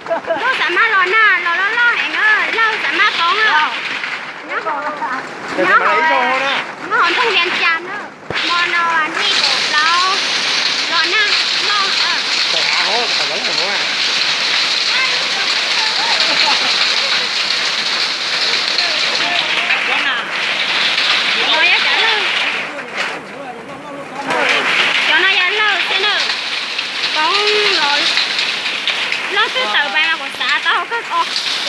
Ntuj xav mab los nag los loj loj heev na, lawg xav mab poob na. Nyob hauv nroog Vias Cas na, hmo no hnub kaum plaub los nag loj. Cov no yog cov lawg, cov no yog lawg xwb na. Poob los loj twb tawm pais mas kuv xav tau kawg os.